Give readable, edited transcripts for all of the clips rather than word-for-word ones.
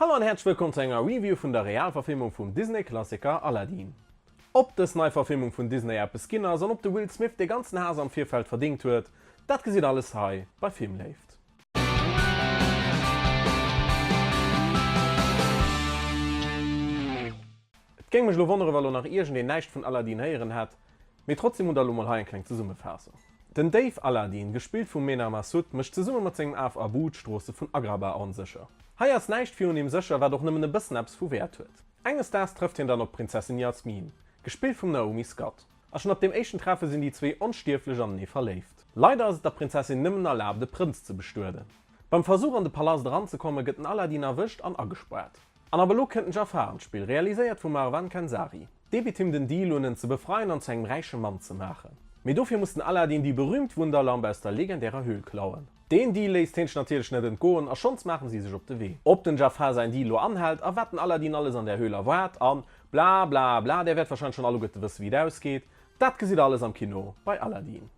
Hallo an häerzlech wëllkomm zu enger Review vun der Realverfilmung vum Disney-Klassiker Aladdin. Ob dës nei Verfilmung vun Disney eppes ginn ass an ob de Will Smith dee ganzen Haass am Virfeld verdingt huet, dat gesitt alles hei bei Filmléift. Et géing mech elo wonneren, wa lo nach iergendeen näischt vun Aladdin héieren hätt, mee trotzdem hutt der elo mol hei eng kleng Zesummefaassung. Den Déif Aladdin, gespillt vum Mena Massoud, mécht zesumme mat sengem Af Abu d'Stroosse vun Agrabah onsécher. Hei ass näischt virun him sécher, wat och nëmmen e bëssen eppes vu Wäert huet. Enges Daags trëfft hien dann op d'Prinzessin Jasmin, gespillt vum Naomi Scott. A schonn ab dem éischten Treffe sinn déi zwee onstierflech anenee verléift. Leider ass et der Prinzessin nëmmen erlaabt e Prënz ze bestueden. Beim Versuch an de Palast eranzekomme gëtt den Aladdin erwëscht an agespaart. An ab elo kënnt den Jafar an d'Spill, realiséiert vum Marwan Kenzari. Dee bitt him den Deal un, en ze befreien an zu engem räiche Mann ze maachen. Mee dofir muss den Aladdin déi berüümt Wunderlamp aus der legendärer Höhl klauen. Deen Deal léisst heen sech natierlech net entgoen a schonns maachen si sech op de Wee. Ob den Jafar säin Deal lo anhält a wat den Aladdin alles an där Höhl erwaart an bla bla bla, där wäert warscheinlech schonn alleguerte wësse wéi et ausgeet, dat gesitt der alles am Kino bei Aladdin.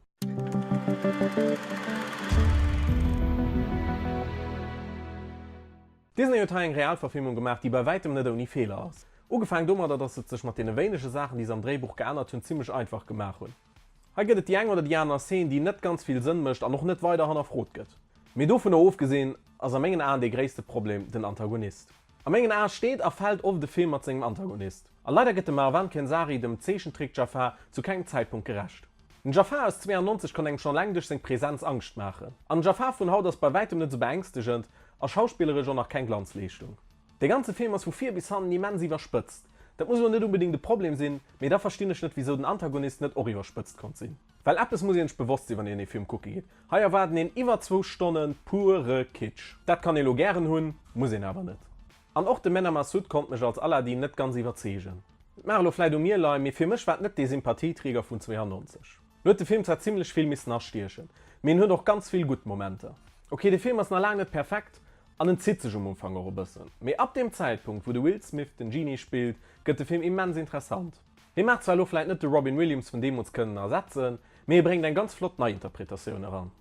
Disney huet hei eng Realverfilmung gemaach, déi bei wäitem net ouni Feeler ass. Ugefaang domadder, dass se et sech mat deene wéinege Saachen, déi se am Dréibuch geännert hunn, zimmlech einfach gemaach hunn. Hei gëtt et déi eng oder déi aner Szene, déi net ganz vill Sënn mécht an och net weider hannerfrot gëtt. Mee dovunner ofgesinn, ass a mengen Aen dee gréisste Problem den Antagonist. A mengen Ae steet a fält oft e Film mat sengem Antagonist. A leider gëtt de Marwan Kenzari dem Zeechentrick-Jafar zu kengem Zäitpunkt gerecht. Den Jafar aus 92 konnt engem schon eleng duerch seng Präsenz Angscht maachen. An den Jafar vun haut ass bei wäitem net sou beängstegend a schauspilleresch och nach keng Glanzleeschtung. De ganze Film ass vu vir bis hannen immens iwwerspëtzt. Dat muss elo net unbedingt e Problem sinn, mee da verstinn ech net wisou den Antagonist net och iwwerspëtzt konnt sinn. Well eppes muss een sech bewosst sinn wann een ee Film kucke geet, hei erwaarden een iwwer zwou Stonnen pure Kitsch. Dat kann ee lo gären hunn, muss een awer net. An och de Mena Massoud konnt mech als Aladdin net ganz iwwerzeegen. Et mag elo vläit u mir leien, mee fir mech war et net dee Sympathieträger vun 92. Lo huet de Film zwar zimlech vill missen astiechen, mee en huet och ganz vill gutt Momenter. Ok, de Film ass nach laang net perfekt an en zitt sech um Ufank och e bëssen, mee ab deem Zäitpunkt wou de Will Smith den Genie spillt, gëtt de Film immens interessant. Hie mag zwar elo vläit net de Robin Williams vun deemools kënnen ersetzen, mee hie bréngt eng ganz flott Neiinterpretatioun eran.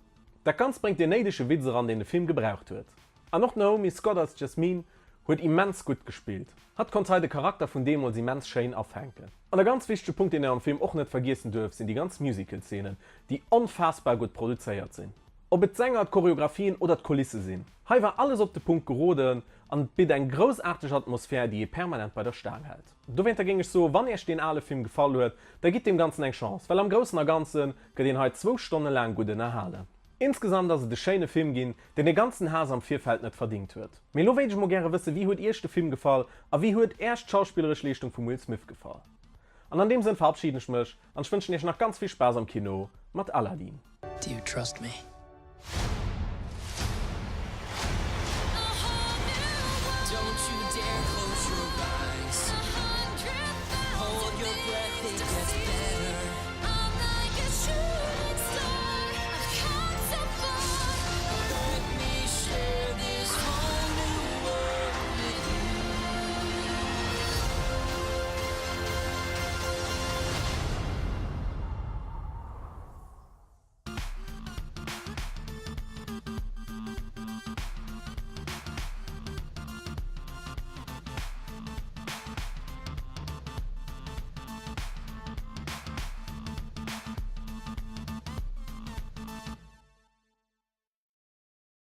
Dat Ganzt bréngt deen néidege Witz eran, deen de Film gebraucht huet. An och d'Naomi Scott als Jasmine huet immens gutt gespillt. Hatt konnt hei de Charakter vun deemools immens schéin afänken. An e ganz wichtege Punkt deen een am Film och net vergiessen duerf sinn déi ganz Musical-Szenen, déi onfaassbar gutt produzéiert sinn. Ob et d'Sänger, d'Choreographien oder d'Kulisse sinn, hei war alles op de Punkt geroden an et bitt eng groussaarteg Atmosphär déi ee permanent bei der Staang hält. Dowéinter géing ech soen, wann iech deen ale Film gefall huet, da gitt deem Ganzen eng Chance, well am Groussen a Ganze gëtt een hei zwou Stonne laang gutt ënnerhalen. Insgesamt ass et e schéine Film ginn, deen dee ganzen Haass am Virfeld net verdingt huet. Mee elo wéilt ech mol gäre wëssen, wéi huet iech de Film gefall a wéi huet äerch d'schauspilleresch Leeschtung vum Will Smith gefall? An an deem Sënn verabschiden ech mech an ech wënschen iech nach ganz vill Spaass am Kino mat Aladdin. Do you trust me?